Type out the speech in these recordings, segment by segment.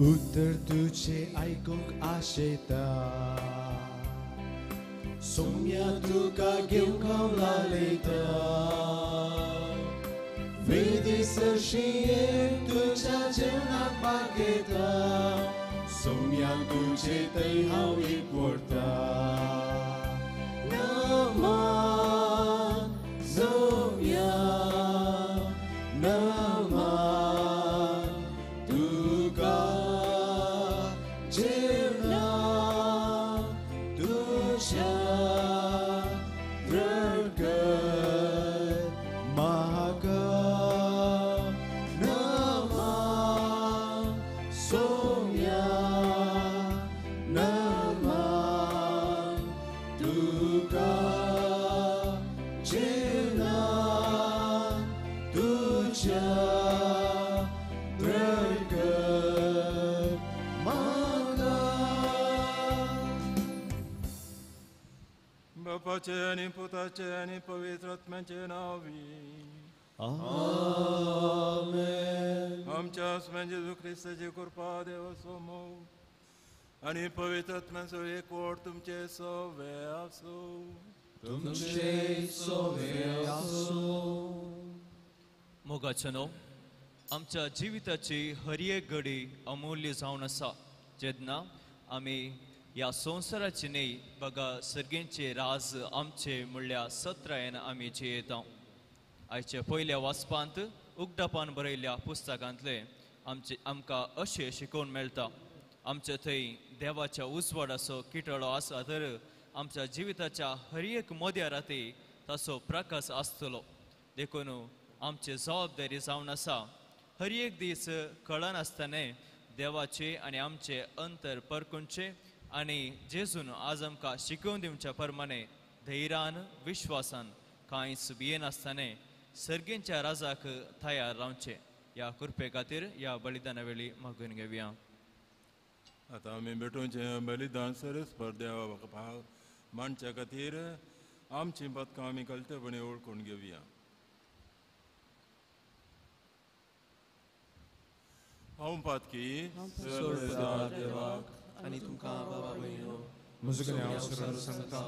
उतर तुझे आयकूंक आशेता सोम्या तुका घेवंक हांव लालयता वेदी सरशी तुज्या जेवणाक मागयता सोम्या तुझे थंय हांव एकवटता नमान सोम्या नमान तुका जेवणाक तुज्या बरकत म्हाका नमान सोम्या नमान तुका जेवणाक तुज्या बरकत म्हाका. बापाचे आनी पुताचे आनी पवित्र आत्म्याचे नांवी आमेन. आमच्या आसम्या जेजू क्रिस्ताची कृपा देवाचो मोग आनी पवित्र आत्म्याचो एकवट तुमचे सवे आसूं. तुमचे सोवे आसूं. मोगाचें न्हू आमच्या जिविताची हर एक घडी अमूल्य जावन आसा. जेन्ना आमी ह्या संवसाराची न्हय बगा सर्गेंचे राज आमचे म्हणल्यार सत्रायेन आमी जियेता. आयच्या पयल्या वाचपांत उगडापान बरयल्ल्या पुस्तकांतले आमचे आमकां अशें शिकोवन मेळटा. आमचे थंय देवाच्या उजवाडाचो किटळो आसा तर आमच्या जिविताच्या हर एक मध्या राती ताचो प्रकाश आसतलो. देखून आमची जबाबदारी जावन आसा हर एक दीस कळनासतना देवाचे आनी आमचे अंतर परकुंचे आनी जेजून आज आमकां शिकोवन दिवच्या प्रमाणे धैर्यान विश्वासान कांयच भियेनासतना सर्गेंच्या राजाक तयार रावचें. ह्या कृपे खातीर ह्या बलिदाना वेळी मागून घेवया. आतां आमी भेटोवचें बलिदान सरस्पर देवा मांडच्या खातीर आमची पदकां आमी कळतेपणी वळखून घेवया. हांव पातकी देवाक आनी तुमकां बाबा भयणो म्हजो हांव सरून सांगता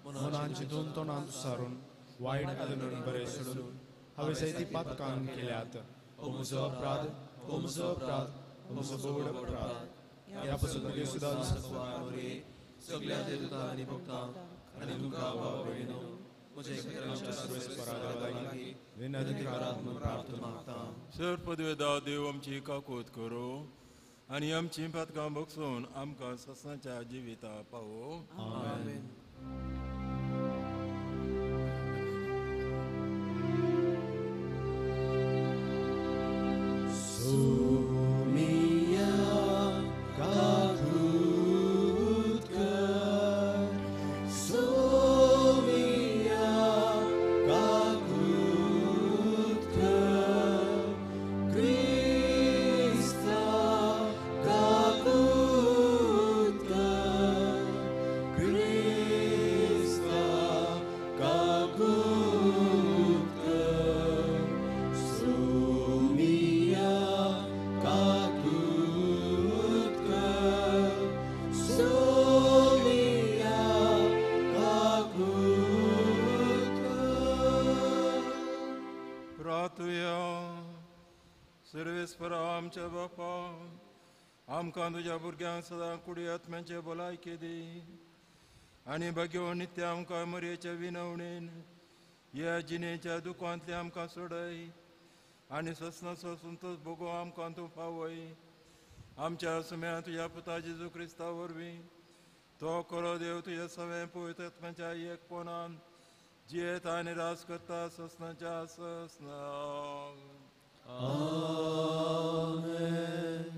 मनान चिंतून तोंडान सारून वायट आदनून बरें सोडून हांवें जायती पातकां केल्यात. ओ म्हजो अपराध, ओ म्हजो अपराध, ओ म्हजो बोड अपराध. ह्या पासून म्हगे सुद्दां सगळ्या देवता आनी भक्तांक आनी तुमकां बाबा भयणो म्हज्या विनंती करात म्हूण प्रार्थना मागता. सर पदवेदा देव आमची काकूत करूं आनी आमची पातकां बगसून आमकां ससाच्या जिविता पावो. आमेन. सोमिया काकूत कर, सोमिया काकूत कर, क्रिस्ता काकूत कर, क्रिस्ता काकूत कर, सोमिया काकूत कर, सोमिया काकूत कर. प्रार्थुया. सर्वेस्परा आमच्या बापा आमकां तुज्या भुरग्यांक सदां कुडी आत्म्याचे भलायकी दी आनी भाग्यो नित्य आमकां मरयेच्या विनवणेन ह्या जिणेच्या दुखांतले आमकां सोडय आनी ससनाचो संतोष भोगो आमकां तूं पावय. आमच्या सुम्या तुज्या पुता जेजू क्रिस्ता वरवीं तो खरो देव तुज्या सवें पवित्र आत्म्याच्या एकपणान जियेत आनी राज करता ससनाच्या ससना. आमेन.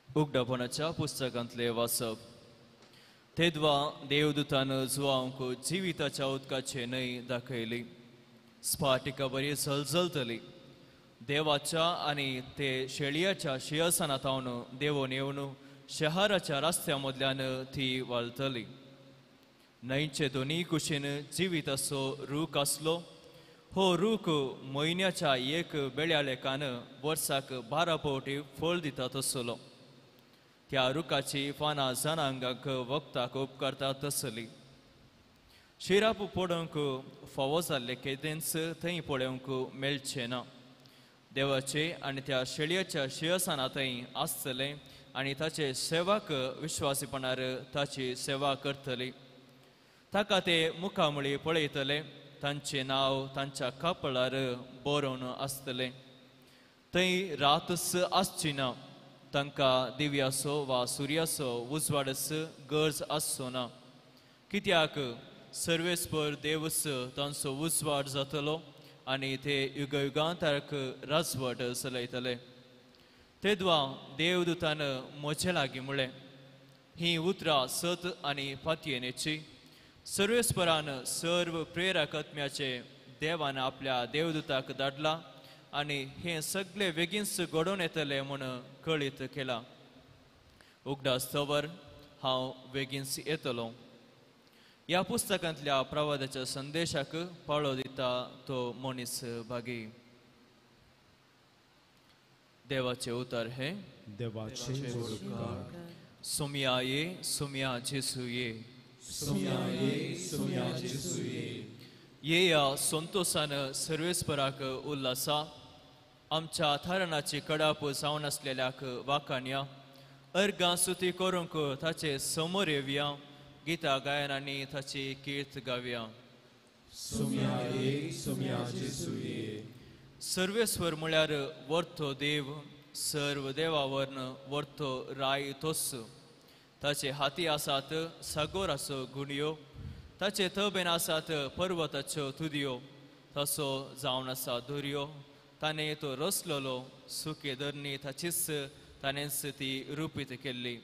उगडापणाच्या पुस्तकांतले वाचप. तेद्वा देवदूतान जुवांक जिविताच्या उदकाचे न्हंय दाखयली. स्फाटिका बरी झलझलतली. देवाच्या आनी ते शेळयाच्या शिंयासना थावन देवून येवन शहराच्या रस्त्या मदल्यान ती वालतली. न्हंयचे दोनूय कुशीन जिवीत असो रूख आसलो. हो रूख म्हयन्याच्या एक बेळ्या लेखान वर्साक 12 फावटी फळ दिता तसलो. त्या रुखाची पानां जनांगाक वखदाक उपकारता तसली. शिराप पडोवंक फावो जाल्ले केदेंच थंय पळोवंक मेळचें ना. देवाचे आनी त्या शेळयाच्या शिंयासना थंय आसतलें आनी ताचे सेवाक विश्वासीपणार ताची सेवा करतली. ताका ते मुखामळी पळयतले. तांचें नांव तांच्या कपळार बरोवन आसतलें. थंय रातच आसची ना. तांकां दिव्याचो वा सुर्याचो उजवाडच गरज आसचो ना, कित्याक सर्वेस्पर देवच तांचो उजवाड जातलो आनी ते युगयुगांतारक राजवट चलयतले. तेदवा देवदूतान म्हजे लागीं म्हळें, हीं उतरां सत आनी फातयेनेची. सर्वेस्परान सर्व प्रेरक आत्म्याचे देवान आपल्या देवदूताक धाडला आनी हें सगळें बेगीनच घडोवन येतलें म्हूण कळीत केलां. उगडास दवर, हांव बेगीनच येतलो. ह्या पुस्तकांतल्या प्रवादाच्या संदेशाक पाळो दिता तो मनीस भागी. देवाचे उतर हे देवाचे उपकार. सुम्या ये सुम्या जेसू ये, सुम्या ये सुम्या जेसू ये. येया संतोषान सर्वेस्पराक उल्हासा. आमच्या थारणाची कडाप जावन आसलेल्याक वाखाणया. अर्गां स्तुती करूंक ताचे समोर येवया. गीता गायनांनी ताची कीर्त गावया. सुम्या ये सुम्या जेसू ये. सर्वेस्वर म्हळ्यार वर्थो देव, सर्व देवावर्ण वर्थो राय तोस. ताचे हाती आसात सागोराचो गुणयो, ताचे तबेन आसात पर्वताच्यो तुदयो. तसो जावन आसा दर्यो, ताणें तो रचलोलो. सुके धरणी ताचीच, ताणेंच ती रुपीत केल्ली.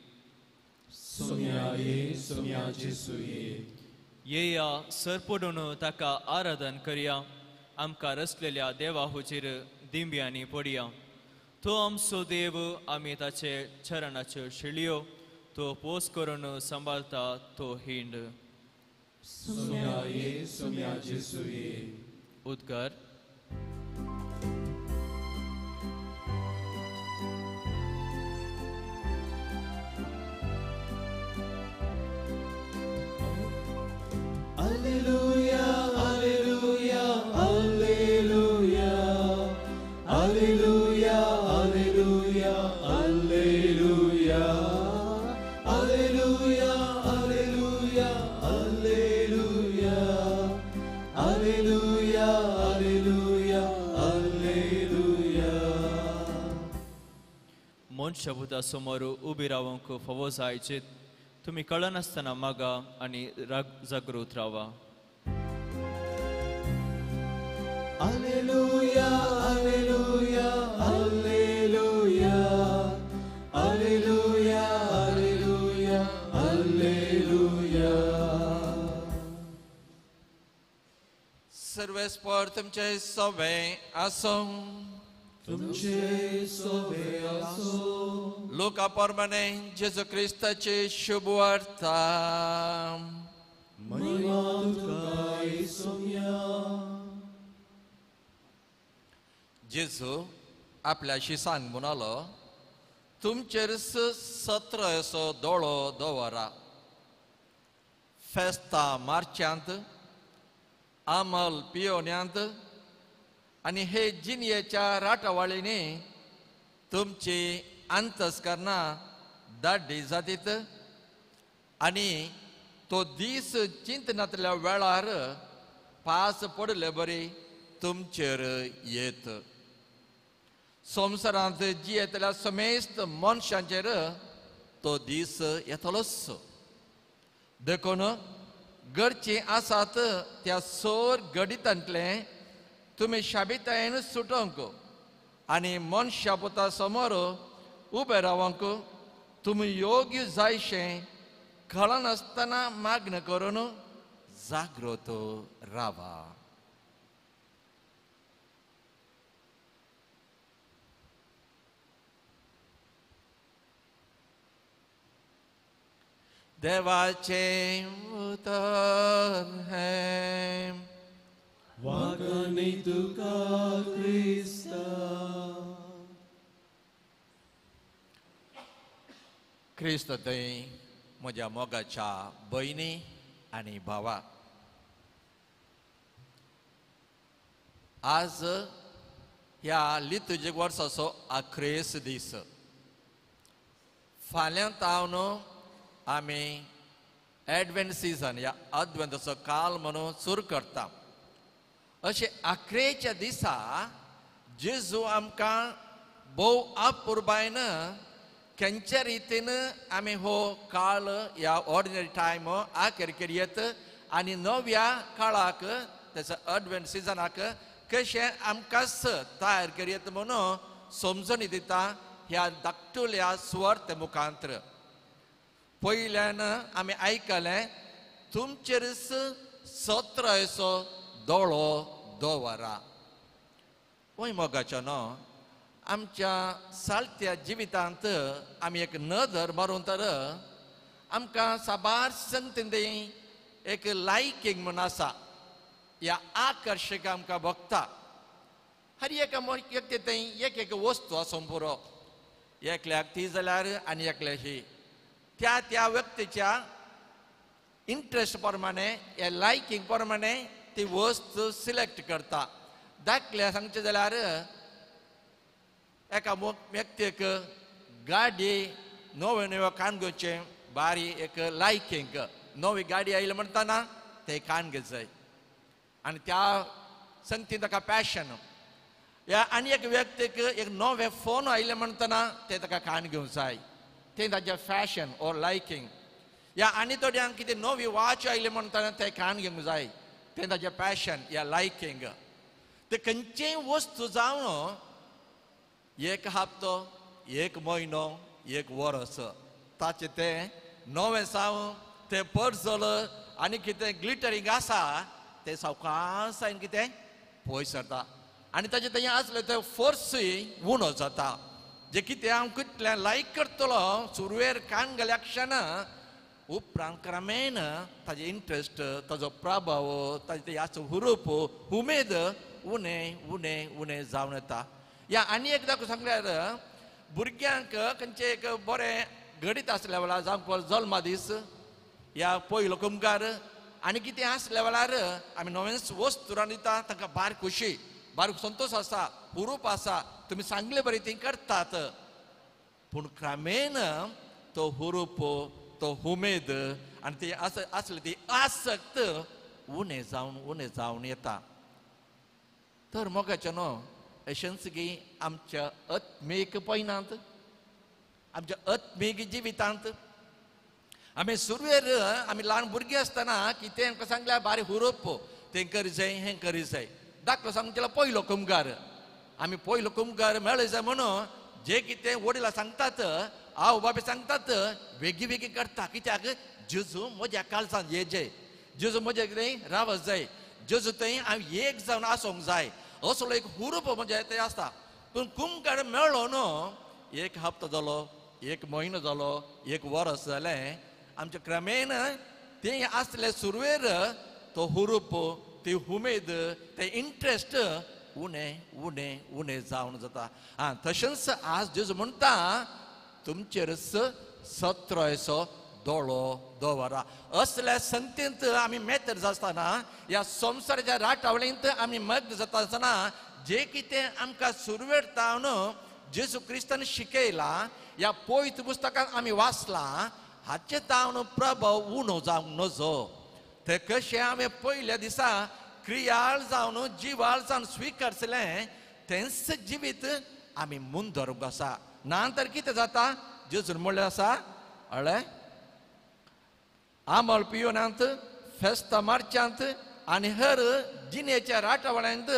सुम्या ये सुम्या जेसू ये. येया सरपडून ताका आराधन करया. आमकां रचलेल्या देवा हुजीर दिंब्यांनी पडया. तो आमचो देव, आमी ताचे चरणाच्यो शिळयो. तो पोस करून सांबाळता तो हिंड. सुम्या ये सुम्या जेसू ये. उद्गार. Alleluia, alleluia, alleluia, alleluia, alleluia, alleluia, alleluia, alleluia, alleluia, alleluia, alleluia, alleluia. मनशाभुता समोर उबी रावंक फावो जायचे तुमी कळनासतना मागा आनी जागृत रावा. Alleluia, alleluia, alleluia, alleluia, alleluia, alleluia. सर्वेस्पर तुमचे सवे आसूं. तुमचे सवे आसूं. लुका प्रमाणे जेजू क्रिस्ताची शुभवार्ता. महिमा तुका येसुया. जेजू आपल्या शिसांक म्हणालो, तुमचेर 17 असो दोळो दवरा. फेस्तां मार्च्यांत, आमल पियोन्यांत आनी हे जिनयेच्या राटावळींनी तुमची अंतस्करणां दाड्डी जातीत आनी तो दीस चिंतनांतल्या वेळार पास पडले बरी तुमचेर येत. संवसारांत जियेतल्या समेस्त मनशांचेर तो दीस येतलोच. देखून गरचीं आसात त्या सोर गडितांतलें तुमी शाबितायेन सुटोवंक आनी मनशा पुता समोर उबे रावंक तुमी योग्य जायशें कळनासतना मागणें करून जागृत रावा. देवाचें उतर हें. वागणी तुका क्रिस्ता. क्रिस्त थंय म्हज्या मोगाच्या भयणी आनी भावा, आज ह्या लितुजीक वर्साचो आख्रेस दीस. फाल्यां तावन आमी एडवेंट सिजन ह्या अद्वेंताचो काल म्हणून सुरू करता. अशें आखरेच्या दिसा जेजू आमकां भोव अपुरबायन खंयच्या रितीन आमी हो काळ ह्या ऑर्डिनरी टायम आखेर करयत आनी नव्या काळाक तेचो अडवेंट सिजनाक कशें आमकांच तयार करयत म्हणून समजणी दिता ह्या धाकटुल्या सुवार्थ मुखांत्र. पयल्यान आमी आयकलें तुमचेरच सत्रायचो दोळो दवरा. वय मोगाचो न्हू, आमच्या सालत्या जिवितांत आमी एक नदर मारून तर आमकां साबार संगतीन एक लायकींग म्हूण आसा, ह्या आकर्शक आमकां भोगता. हर एका व्यक्ती थंय एक एक वस्तू आसूंक पुरो, एकल्याक ती जाल्यार आनी एकल्याक ही, त्या त्या व्यक्तीच्या इंट्रस्ट प्रमाणे ह्या लायकींग प्रमाणे ती वस्त सिलेक्ट करता. दाखल्या सांगचें जाल्यार एका व्यक्तीक गाडी नव्यो नव्यो कान घेवचें बारी एक लायकींग, नवी गाडी आयली म्हणटना ते कान घेत जाय आनी त्या संगतीन ताका पॅशन. ह्या आनी एक व्यक्तीक एक नवें फोन आयलें म्हणटना ते ताका कान घेवंक जाय, तें ताजें फॅशन ऑर लायकींग. ह्या आनी थोड्यांक कितें नवी वॉच आयली म्हणटना ते कान घेवंक जाय, तें ताजें पॅशन या लायकींग. ते खंयचेय वस्तू जावन एक हप्तो, एक म्हयनो, एक वर्स ताचें तें नवें जावं तें पर्जल आनी कितें ग्लिटरींग आसा तें सावकासायन कितें पयस सरता आनी ताचें थंय आसलें तें फोर्सूय उणो जाता. जें कितें हांव कितलें लायक करतलो सुरवेर कान गेल्या क्षणा उपरांत क्रमेण ताजें इंट्रस्ट, ताजो प्रभाव, ताजें तें आस हुरूप उमेद उणें उणें उणें जावन येता. या आनी एकदां सांगल्यार भुरग्यांक खंयचें एक बरें घडीत आसल्या वेळार जावं जल्मा दीस या पयलो कुमकार आनी कितें आसल्या वेळार आमी नवेंच वस्तू दिता, तांकां बारीक खुशी बारीक संतोश आसा, हुरूप आसा, तुमी सांगले बरें ती करतात. पूण क्रमेण तो हुरूप, तो उमेद आनी ती आसली ती आसक्त उणें जावन उणें जावन येता. तर मोगाचें न्हू, अशेंच की आमच्या आत्मीक पयनांत, आमच्या आत्मीक जिवितांत आमी सुरवेर आमी ल्हान भुरगीं आसतना कितें आमकां सांगल्यार बारीक हुरूप, तें करी जाय हें करी जाय. दाखलो सांगचेलो पयलो कुमगार, आमी पयलो कुमगार मेळ्ळे जाय म्हणून जे कितें वडिलां सांगतात, आवय बापूय सांगतात, बेगी बेगी करता. कित्याक जेजू म्हज्या काळजान ये जाय, जेजू म्हज्या कितें रावत जाय, जेजू थंय हांव एक जावन आसूंक जाय, असलो एक हुरूप म्हज्या थंय आसता. पूण कुमगार मेळ्ळो न्हू, एक हप्तो जालो, एक म्हयनो जालो, एक वर्स जालें, आमच्या क्रमेण तें आसलें सुरवेर तो हुरूप, ती उमेद, तें इंट्रस्ट उणें उणें उणें जावन जाता. आं, तशेंच आज जेजू म्हणटा तुमचेरच सत्रायचो दोळो दवरा. असल्या संगतींत आमी मेतर आसतना, ह्या संवसाराच्या राटावळींत आमी मग्न जाता आसतना जे कितें आमकां सुरवेर तावन जेजू क्रिस्तान शिकयलां, ह्या पवित्र पुस्तकांत आमी वाचलां, हाचे तावन प्रभाव उणो जावंक नजो. ते कशें आमी पयल्या दिसा क्रियाळ जावन जिवाळ जावन स्विकारचलें तेंच जिवीत आमी मुंदरूंक आसा. ना तर कितें जाता, जेजून म्हणलें आसा, अळे आमल पियोनांत, फेस्तां मारच्यांत आनी हर जिणेच्या राटावळ्यांत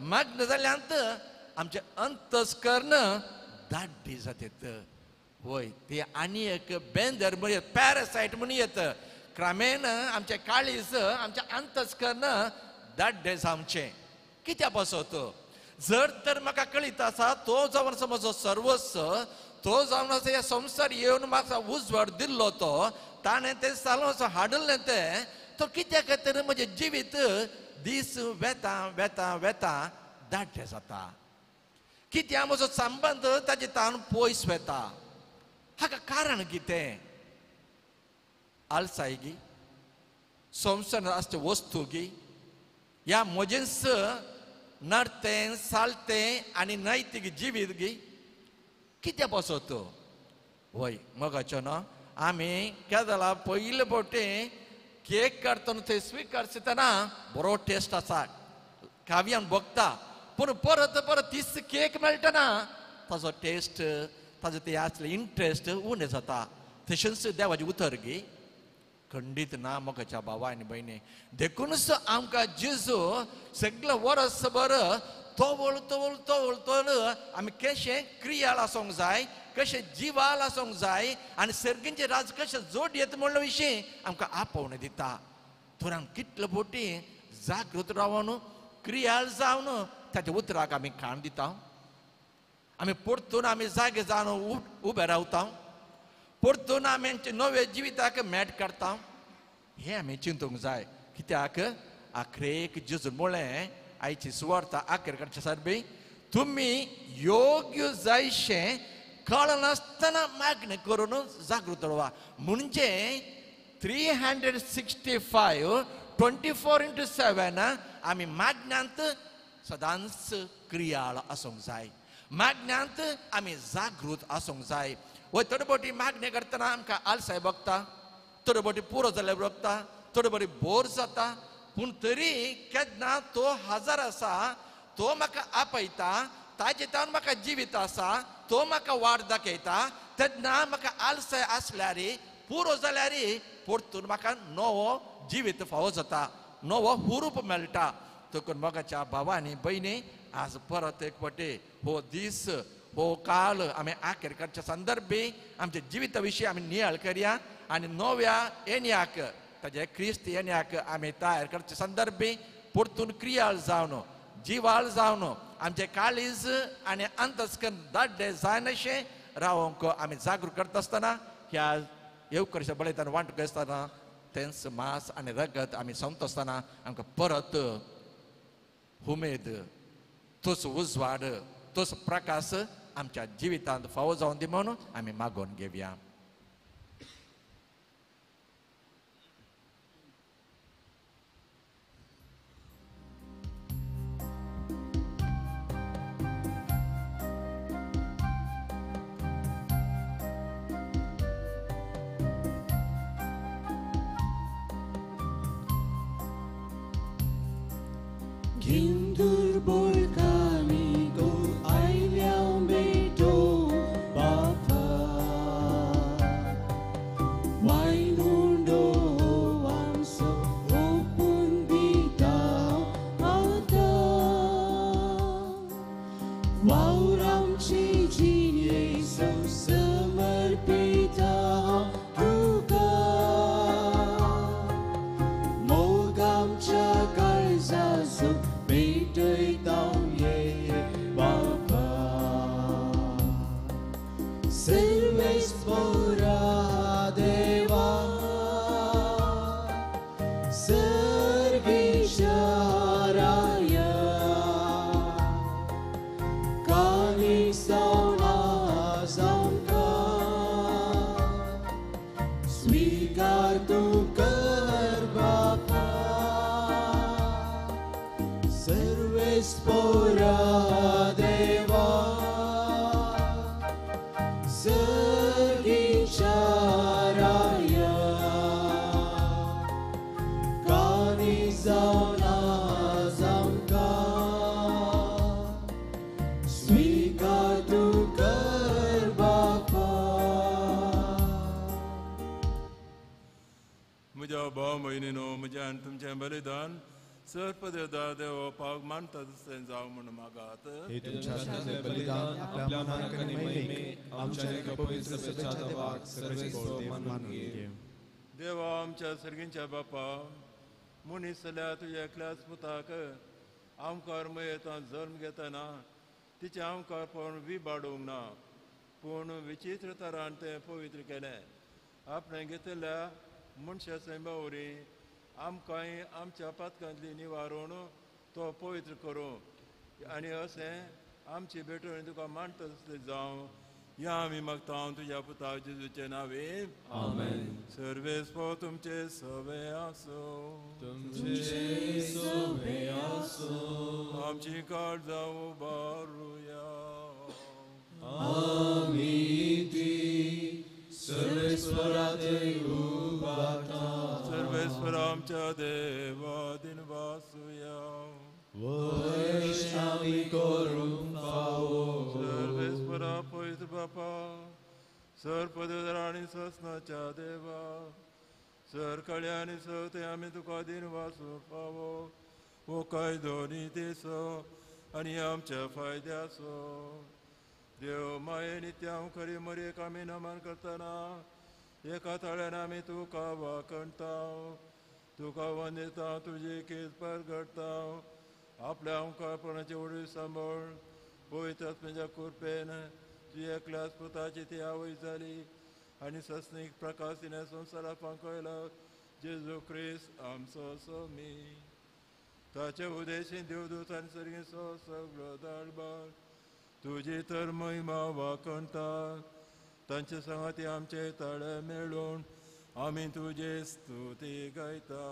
मग्न जाल्यांत आमचें अंतस्कर्ण दाड्डी जातात. वय, ते आनी एक बेंदर म्हणयत, पॅरासायट म्हणून येत. क्रमेण आमचें काळीज, आमचें अंतस्कर्ण दाड्डे जावचें. कित्या पासत जर तर म्हाका कळीत आसा तो जावन आसा म्हजो सर्वस्व, तो जावन आसा ह्या संवसार येवन म्हाका उजवाड दिल्लो, तो ताणें तें सालोस हाडलें तें, तो कित्या खातीर म्हजें जिवीत दीस वेता वेता वेता दाटें जाता, कित्या म्हजो संबंद ताजे तान पयस वेता. हाका कारण कितें? आलसाय गी, संवसार आसचे वस्तू गी, ह्या म्हजेंच नडतें सालतें आनी नैतीक जिवीत गी, कित्या पासत? वय मोगाचो न्हू, आमी केदला पयले फावटी केक काडटना थंय स्विकार दितना बरो टेस्ट आसा, काव्यान भोगता, पूण परत परत तीच केक मेळटना ताजो टेस्ट, ताजो ते आसले इंट्रस्ट उणें जाता. तशेंच देवाचें उतर गी खंडीत ना मोगाच्या भावा आनी भयणी. देखूनच आमकां जेजू सगळें वर्सभर तवळ तवळ तवळ तवळ आमी कशें क्रियाळ आसूंक जाय, कशें जिवाल आसूंक जाय आनी सर्गींचे राज कशें जोड येता म्हणल्या विशीं आमकां आपोवणें दिता. तर आमी कितले फावटी जागृत रावन क्रियाळ जावन ताच्या उतराक आमी कान दिता, आमी परतून आमी जागे जावन उबे रावता, परतून आमी आमच्या नव्या जिविताक मेट काडटा. हें आमी चिंतूंक जाय. कित्याक आखरेक जेजून म्हळें आयची सुवार्ता आखेर कडच्या सारबी, तुमी योग्य जायशें कळनासतना मागणें करून जागृत रावा. म्हणजे 365 24x7 आमी मागण्यांत सदांच क्रियाळ आसूंक जाय, मागण्यांत आमी जागृत आसूंक जाय. वय थोडे फावटी मागणें करतना आमकां आलसाय भोगता, थोडे फावटी पुरो जाल्यार भोगता, थोडे फावटी बोर जाता, पूण तरी केन्ना तो हजर आसा, तो म्हाका आपयता, ताजे तावन म्हाका जिवीत आसा, तो म्हाका वाट दाखयता. तेन्ना म्हाका आलसाय आसल्यार पुरो जाल्यार परतून म्हाका नवो जिवीत फावो जाता, नवो हुरूप मेळटा. देखून मोगाच्या भावा आनी भयणी, आज परत एक फावटी हो दीस हो काल आमी आखेर करच्या संदर्भी आमच्या जिविता विशीं आमी नियाळ करया आनी नव्या येण्याक ताजे क्रिस्त येण्याक आमी तयार करच्या संदर्भी परतून क्रियाळ जावन जिवाळ जावन आमचे काळीज आनी अंतस्कन दाड्डे जायनाशें रावंक आमी जागृत करता आसतना ह्या येवकरच्या बळयतान वांटूंक आसतना तेंच मांस आनी रगत आमी सोंपता आसतना आमकां परत उमेद, तोच उजवाड, तोच प्रकाश आमच्या जिवितांत फावो जावन दी म्हणून आमी मागोवन घेवया. तुमचें बलिदान सर्पदेवता देव पावक मानता तशें जावं म्हूण मागात. हे तुमच्या हातांतलें बलिदान आपल्या मनाक आनी महिमेक आमच्या एका पवित्र सभेच्या देवाक सर्वेस्पर देव मानून घे. देवा आमच्या सर्गींच्या बापा, मनीस जाल्यार तुज्या एकल्याच पुताक आमकार मयेंत जल्म घेतना तिचें आमकारपण विबाडूंक ना, पूण विचित्र तरान तें पवित्र केलें. आपणें घेतिल्ल्या मनशा सैमा वरी आमकांय आमच्या पातकांतली निवारून तो पवित्र करूं आनी अशें आमची भेटवणी तुका मानता तसली जावं ह्या आमी मागता तुज्या पुता जेजूचे नांवे. आमेन. सर्वेस्पो तुमचे सवे आसूं. तुमचे सवे आसूं. आमची काळजां उबारुया. आमी ती सर्वेस्परा थंय उबारता. सर्वेस्परा आमच्या देवा दिनवासुया. वैश आमी करूंक फावो. सर्वेस्परा पवित्र बापा, सर पदवीधर आनी ससनाच्या देवा, सर काळ्या आनी सवते आमी तुका दिनवासूंक फावो. हो कायदो नितीचो आनी आमच्या फायद्याचो. देव माये नित्याम खरी मरेक आमी नमन करतना एका ताळ्यान आमी तुका वाखणता, तुका वंदिता, तुजी केस परगडटा. आपल्या आमकारपणाचे उडवी सांबाळ पवित्र आत्म्याच्या कृपेन तुजी एकल्याच पुताची ती आवय जाली आनी सस्नीक प्रकाश तिणें संवसाराक पांकयलो जेजू क्रिस्त आमचो स्वामी. ताचे उदेशी देवदूत आनी सर्गेचो सगळो दरबार तुजी तर महिमा वाखणता. तांचे सांगाती आमचे ताळे मेळून आमी तुजे स्तुती गायता.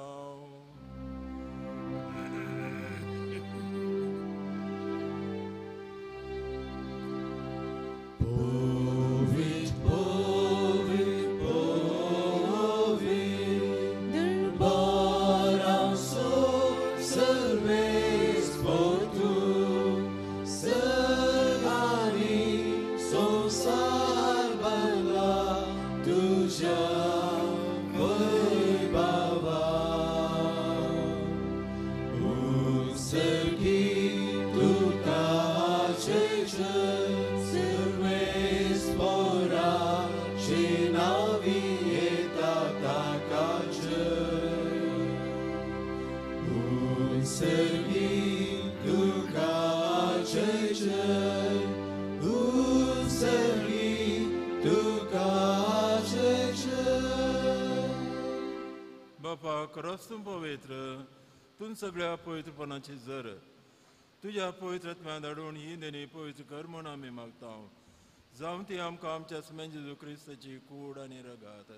बापा खरोच तूं पवित्र, तूं सगळ्या पवित्रपणाची जर तुज्या पवित्र आत्म्यान धाडून ही देणी पवित्र कर म्हूण आमी मागता. जावं ती आमकां आमच्या समेन जेजू क्रिस्ताची कूड आनी रगात.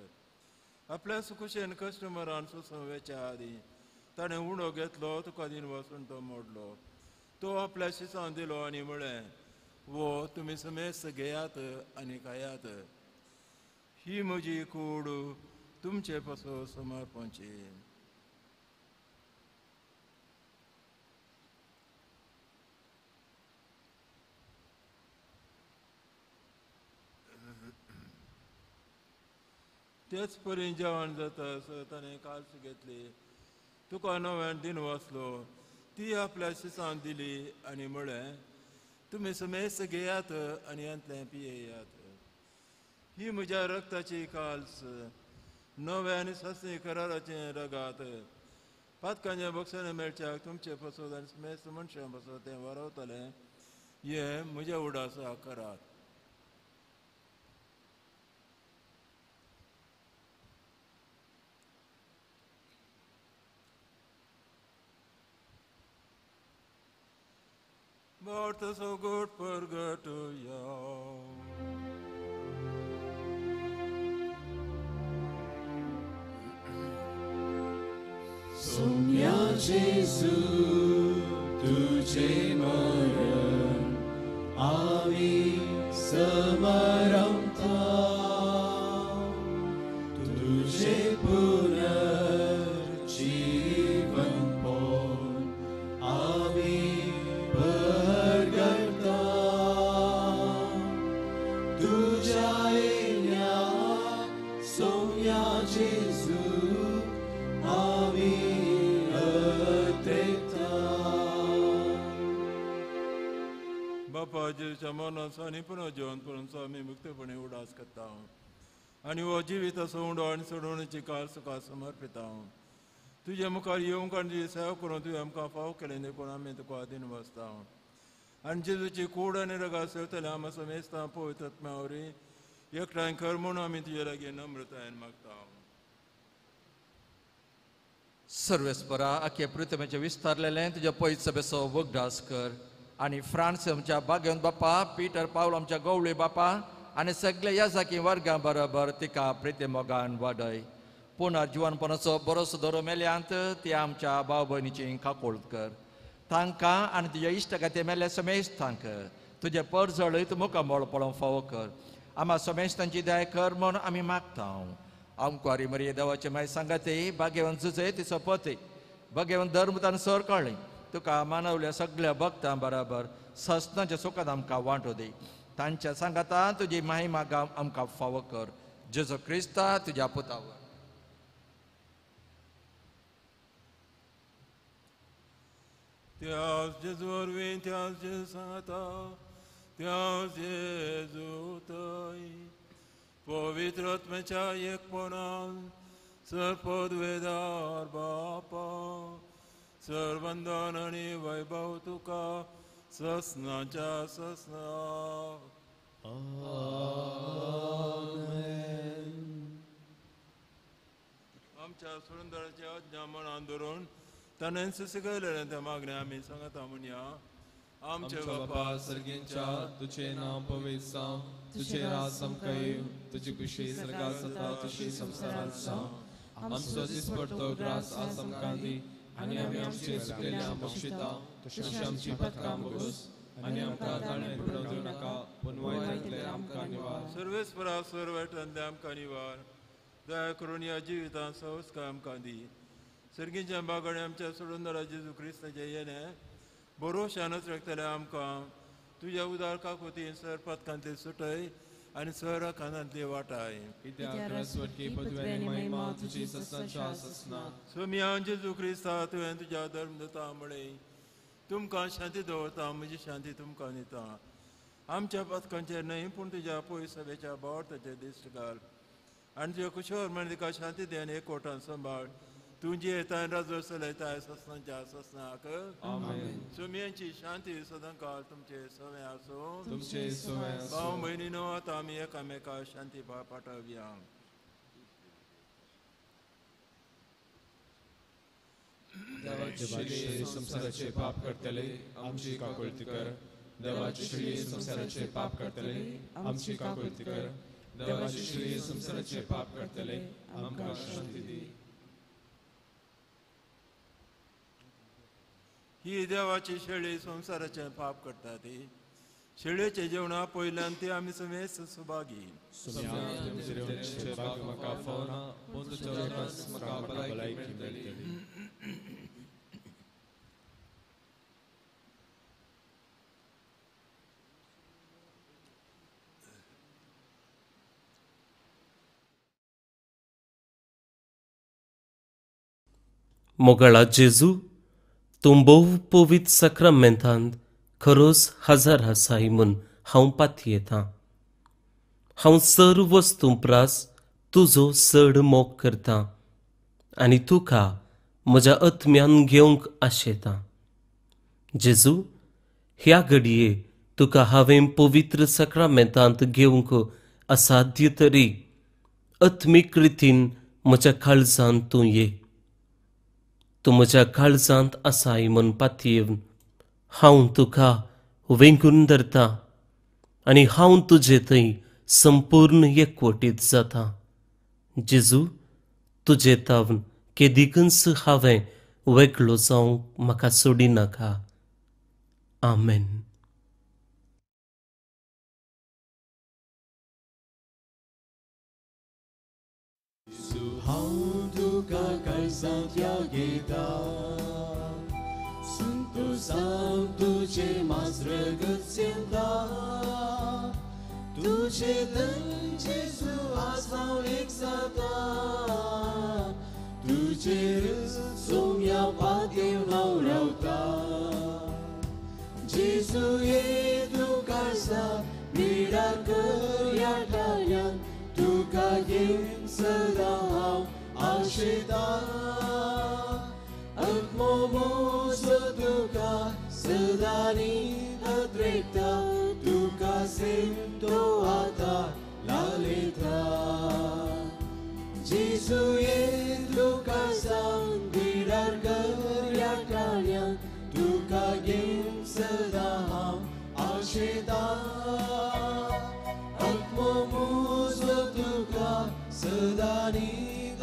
आपल्या सुखुशेन कश्ट मरान सोंसोवच्या आदीं ताणें उणो घेतलो, तुका दिन वचून तो मोडलो. तो आपल्या शिसान दिलो आनी म्हळें, वो तुमी समेस्त घेयात आनी खायात, ही म्हजी कूड तुमचे पासून समर्पणची. तेच परी जेवण जाता ताणें काल्स घेतली, तुका नव्यान दिन वाचलो, ती आपल्या शिसान दिली आनी म्हळें, तुमी समेस्त घेयात आनी हांतलें पियेयात, ही म्हज्या रक्ताची काल्स, नव्या आनी सासणी कराराचें रगात. पातकांच्या बक्षाने मेळच्याक तुमचे पसत आनी समेस्त मनशां पसत तें वारवतलें, हें म्हज्या उडासा करात. Martha so good purgatorio. Sonia Jesu, तुझे मरण आमी समरमता, तुझे पुनर्जीवन पण आमी परगडता. तुझ्या येण्या सोन्या जेजू आमी अत्रेता. बापा जेजूच्या मरणाचो आनी पुनर्जिवंतपणाचो आमी मुक्तपणे उडास करता आनी हो जिविताचो उंडो आनी सोडवणेची काळ तुका समर्पिता. तुज्या मुखार येवंक आनी तुजी सेवा करून तुवें आमकां फाव केलें देखून आमी तुका आदीन बसता. आनी जेजूची कूड आनी रगात सेवतले आमी समेस्तां पवित्र आत्म्या वरवीं एकठांय कर म्हूण आमी तुजे लागीं नम्रतायेन मागता. सर्वेस्परा आखे पृथ्वीचें विस्तारलेलें तुज्या पयत सभेचो वगडास कर आनी फ्रांस आमच्या बागेवन बापा, पीटर पावल आमच्या गवळी बापा आनी सगळे याजाकी वर्गां बरोबर तिका प्रिती मोगान वाडय. पुनर्जिवनपणाचो बरोसो दरो मेल्यांत ती आमच्या भाव भयणीची काकोळ कर. तांकां आनी तुज्या इश्ट खातीर मेल्ल्या समेस्तांक तुजें परजळीत मुखामळ पळोवंक फावो कर. आमा समेस्तांची दया कर म्हूण आमी मागता. आमकुवारी मरिये देवाचे माय सांगाते भाग्यवंत जुजे तिचो पती भाग्यवंत धर्मतान सर कळ्ळें तुका मानवल्या सगळ्या भक्तां बराबर सस्नाच्या सुखांत आमकां वांटो दी. तांच्या सांगाता तुजी महिमा आमकां फावो कर. जेजू क्रिस्ता तुज्या पुतावर. त्याच जेजू वरवीं, त्याच जेजू सांगाता, त्याच जेजू थंय पवित्र आत्म्याच्या एकपणान सर्पद्वेदार बापा सर्वंदन आनी वैभव तुका ससनाच्या ससना. आमच्या सुरंदराच्या आज्ञा मनान धरून ताणें शिकयलेलें त्या मागणें आमी सांगता म्हणया. आमचे बापा सर्गेंच्या, तुझे नांव पवित्र जावं, तुझे राज आमकां येवं, तुजी खुशी स्वर्गांत जाता तशी संवसारांत जावं. आमचो दिसपडतो ग्रास आज आमकां दी आनी आमी आमचे चुकलेल्या बक्षिता तशी आमची पथकां भोगोस आनी आमकां ताणें पडोवंक दिवं नाका, पूण वायटांतलें आमकां निवार. सर्वेस्परा सर्व वायटांतलें आमकां निवार. दया करून ह्या जिवितांत संस्कार आमकां दी. सर्गीच्या बागाडे आमच्या सोडून जेजू क्रिस्ताचें येणें भरोशानच राखतलें आमकां. तुज्या उदार काकुतीन सर पथकांतली सुटय आनी सर खानांतली वाटाय. सोमया जेजू क्रिस्ता तुवें तुज्या धर्म दिता म्हळें तुमकां शांती दवरता, म्हजी शांती तुमकां दिता. आमच्या पथकांचेर न्हय पूण तुज्या पयस सभेच्या भावार्थाचेर दिश्ट घाल आनी तुज्या कुशवर म्हण तिका शांती दी आनी एकवटान सांबाळ. तुजी येताय राजो चलयताय ससनाच्या ससनाक. सोमयांची शांती सदांकाळ तुमचे सवे आसूं. तुमचे सवे आसूं. भाव भयणीनो आतां आमी एकामेका शांती पाठोवया. देवाचे संवसाराचे पाप करतले आमची काकुळती कर. देवाची श्री संवसाराचे पाप करतले आमची काकुळती कर. देवाची श्री संवसाराचे पाप करतले आमकां शांती दी. ही देवाची शेळी संवसाराचें पाप करता ती शेळयेचें जेवणा पयल्यान ती आमी समेस्त सुभागी. मोगाळा जेजू, तूं भोव पवित्र साक्रामेंतांत खरोच हजार आसाय म्हूण हांव पातयेतां. हांव सर्व वस्तूं प्रास तुजो चड मोग करतां आनी तुका म्हज्या आत्म्यान घेवंक आशेतां. जेजू, ह्या घडये तुका हांवें पवित्र साक्रामेंतांत घेवंक असाध्य तरी आत्मीक रितीन म्हज्या काळजांत तूं ये. तूं म्हज्या काळजांत आसाय म्हूण पातयेवन हांव तुका वेंगून धरता आनी हांव तुजे थंय संपूर्ण एकवटीत जाता. जेजू, तुजे तावन केदीकच हांवें वेगळो जावंक म्हाका सोडिनाका. आमेन. हांव तुका काळजांत या घेता, संतोसान तुजे माजरगत चलता, तुजे थंय जेजू आज हांव एक जाता, तुजेरच सोम्या पातयेवन हांव रावता. जेजू ये तूं काळजांत निडा कर ह्या ठाण्यान, तुका घेवन सदां हांव आशेतां. आत्मो म्हजो तुका सदांनी अद्रेकता तुका सेम तो आतां लालयता जेजू ये तुका सांग विरार करया काण्या तुका घेवन सदां हांव आशेता आत्मो म्हजो तुका सदांनी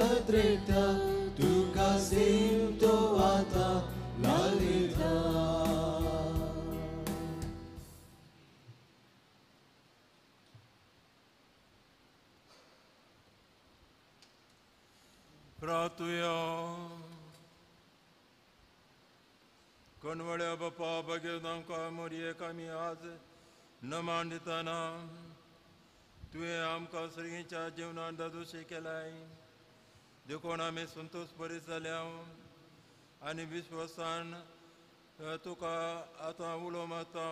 अद्रेकता तुका सेम तो आतां लालयता. प्रार्थुया. कणवळ्या बापा भाग्यवंत आमकां मोरयेक आमी आज नमान दितना तुवें आमकां सर्गीच्या जिवनान दादोशी केलाय देखून आमी संतोश बरी जाल्या आनी विश्वासान तुका आतां उलो मारता.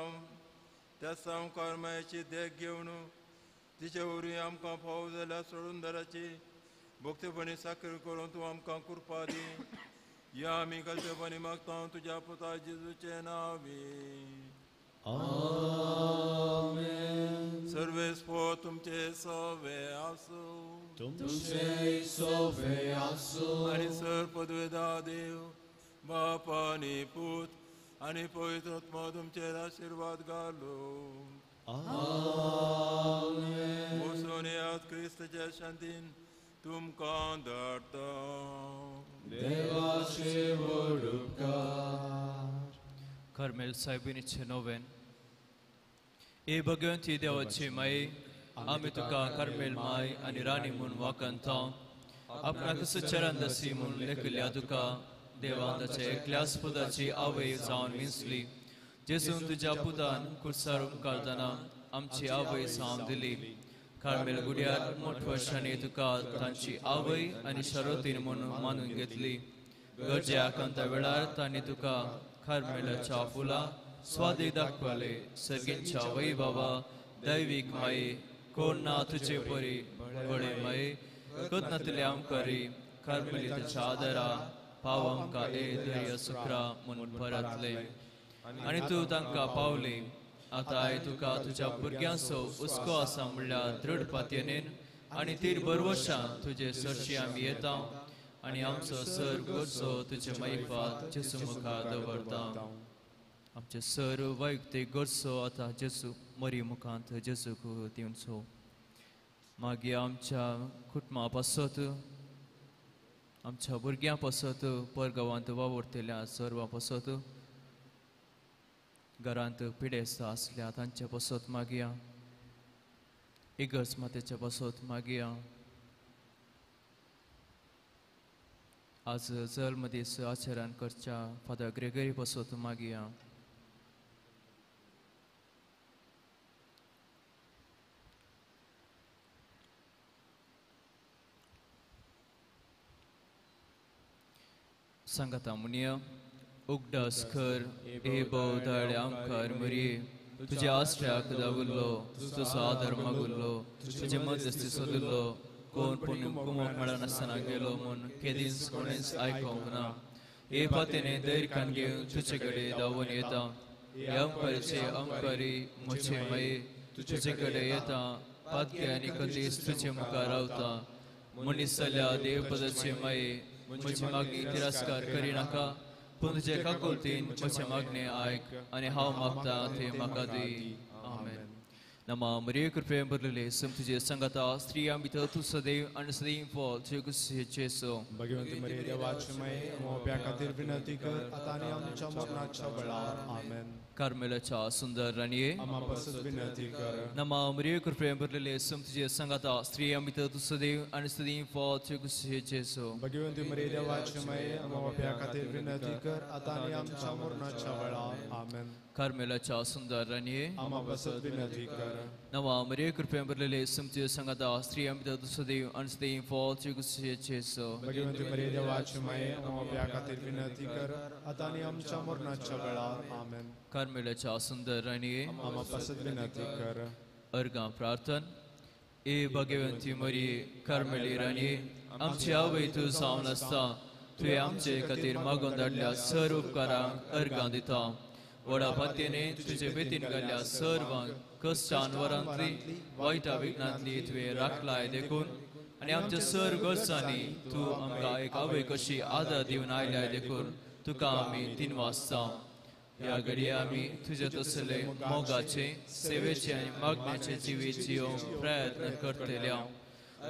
त्या सामकार मायेची देख घेवन तिचे वरवीं आमकां फावो जाल्यार सोडून दाराची भक्तपणी साखर करून तूं आमकां कृपा दी. या आमी गलतेपणी मागता तुज्या पुता जेजूचें नांवी. आमेन. सर्वेस्पो तुमचे सवे आसूं. तुमचे सवे आसूं. आनी सर पदवेदा देव बाप आनी पूत आनी पवित्र आत्मा तुमचेर आशिर्वाद घालूं. आमेन. वचून येयात क्रिस्ताच्या शांतीन तुमकां धाडटा. देवाचे व्हड उपकार. कार्मेल सायबिणीचें नोवेन. ए भगवंती देवाची माई, आमी तुका कार्मेल माय आनी राणी म्हूण वाखाणता. आपणाक चरणदासी म्हूण लेखिल्ल्या तुका देवान ताच्या एकल्याच पुताची आवय जावन विंचली. जेजून तुज्या पुतान कुर्सार उपकारतना आमची आवय जावन दिली. कार्मेल गुड्यार मोठवर्षांनी तुका तांची आवय आनी शरतीन म्हूण मानून घेतली. गरजे आकांता वेळार तांणी तुका कार्मेलाच्या फुलां स्वादीक दाखवले. सर्गींच्या वय बाबा दैवीक माये कोण ना तुजे परी बळे माये कदनातले आमकारी कार्मेलिताच्या आदारा पाव आमकां ए दर्या सुक्रा म्हूण परतले आनी तूं तांकां पावली. आतां I तुका तुज्या भुरग्यांचो हुस्को आसा म्हणल्यार दृढ पातयेन आनी तीर भरवशान तुजे सरशी आमी येता आनी आमचो सर गरजो तुजे मैफात जेजू मुखार दवरता. आमचे सर वैयक्तीक गरजो आतां जेजू मरी मुखांत जेजूक दिवचो. मागीर आमच्या कुटुंबा पासत आमच्या भुरग्यां पासत परगांवांत वावुरतल्या सर्वां पासत घरांत पिडेस्त आसल्या तांचे पासत मागया. इगर्ज मातेच्या पासत मागया. आज जल्मदीस आचरण करच्या फादर ग्रेगरी पासत मागया. सांगाता मुनिया उगडास कर ए भोवताळे आमकार मरये तुज्या आश्रयाक दावुल्लो तुजो आदार मागुल्लो तुजे मध्यस्थी सोदिल्लो कोण पूण कुमोक मेळनासतना गेलो म्हूण केदींच कोणेंच आयकोंक ना. हे पातेने धैर्यान घेवन तुजे कडेन धांवून येता. हे अंकारीचे अंकारी म्हजे माये तुजे कडेन येता. पातके आनी कदीस तुजे मुखार रावता. मनीस जाल्या देवपदाचे माये म्हजी मागणी तिरस्कार करिनाका पूण तुजे काकुळतीन म्हजें मागणें आयक आनी हांव मागता तें म्हाका दी. आमेन. नमा मरिये कृपेन भरलेले सम तुजे संगाता स्त्रियां भितर तूं सदैव आनी सदैव फळ तुजे कुशीचें सो. भगवंत मरिये देवाची माये आमच्या खातीर विनंती कर आतां आनी आमच्या मरणाच्या वेळार. आमेन. कार्मेलाच्या सुंदर राणये आम्हा पासत विनंती कर. नमा मरिये कृपेन भरलेले सम तुजे संगाता स्त्रियां भितर तूं सदैव आनी सदैव फळ तुजे कुशीचें सो. भगवंत मरिये देवाची माये आमच्या खातीर विनंती कर आतां आनी आमच्या मरणाच्या वेळार. आमेन. कार्मेलाच्या सुंदर राणये आम्हा पासत विनंती कर. नमा मरिये कृपेन भरलेले सम तुजे संगाता स्त्रियां भितर तूं सदैव आनी सदैव फळ तुजे कुशीचें सो. भगवंत मरिये देवाची माये आमच्या खातीर विनंती कर आतां आनी आमच्या मरणाच्या वेळार. आमेन. कार्मेलाच्या सुंदर राणये आम्हा पासत विनंती कर. अर्गां प्रार्थन. ए भगवंती मरिये कार्मेली राणये आमची आवय तूं जावन आसता तुवें आमचे खातीर मागून धाडल्या सर्व उपकारांक अर्गां दिता. व्हडा पातयेने तुजे बेतीन घाल्ल्या सर्वांक कश्टान वरांतली वायटा विघ्नांतली तुवें राखलाय देखून आनी आमच्या सर्व गरजांनी तूं आमकां एक आवय कशी आदार दिवन आयल्याय देखून तुका आमी तीन वाजता. ह्या घडये आमी तुजे तसले मोगाचे सेवेचे आनी मागण्याचे जिवीत जियोवंक प्रयत्न करतले.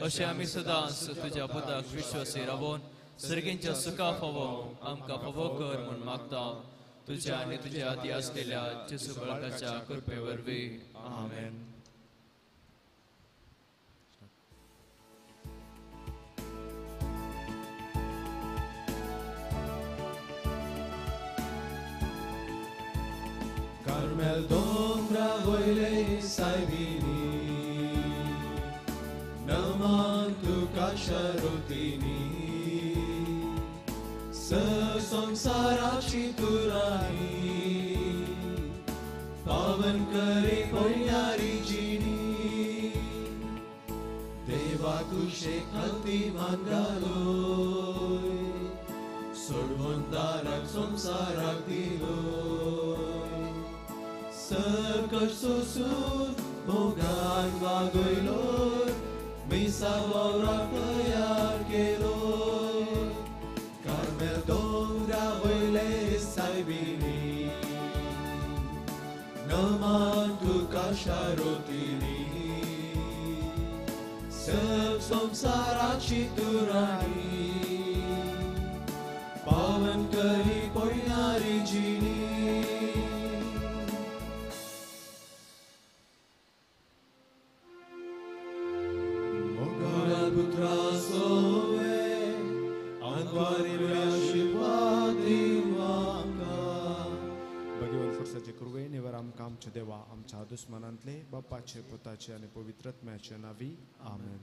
अशें आमी सदांच तुज्या पुताक विश्वासी रावोन सर्गींच्या सुखा फावो आमकां फावो कर म्हूण मागता. तुज्या आनी तुज्या आदी आसलेल्या जेजू बाळकाच्या कृपे वरवीं. आमेन. कार्मेल दोंगरा वयले सायबिणी नमन तुका शरुतिनी संसाराची तुराणी पावन करी पळयारी जिणी देवा तुशे खाती मान घालोय सोडवंताराक संसाराक दिलोय सकट सोसून मोगान वागयलोय मिसा वावराक तयार केलोय कार्मेल दोंगरा वयले सायबिणी नमन तुका शारोतिनी सब संसाराची तुराणी पावन करी पळयारी जिणी. आमच्या देवा आमच्या दुस्मनांतले बापाचे पुताचे आनी पवित्रत्म्याचे नावी. आमेन.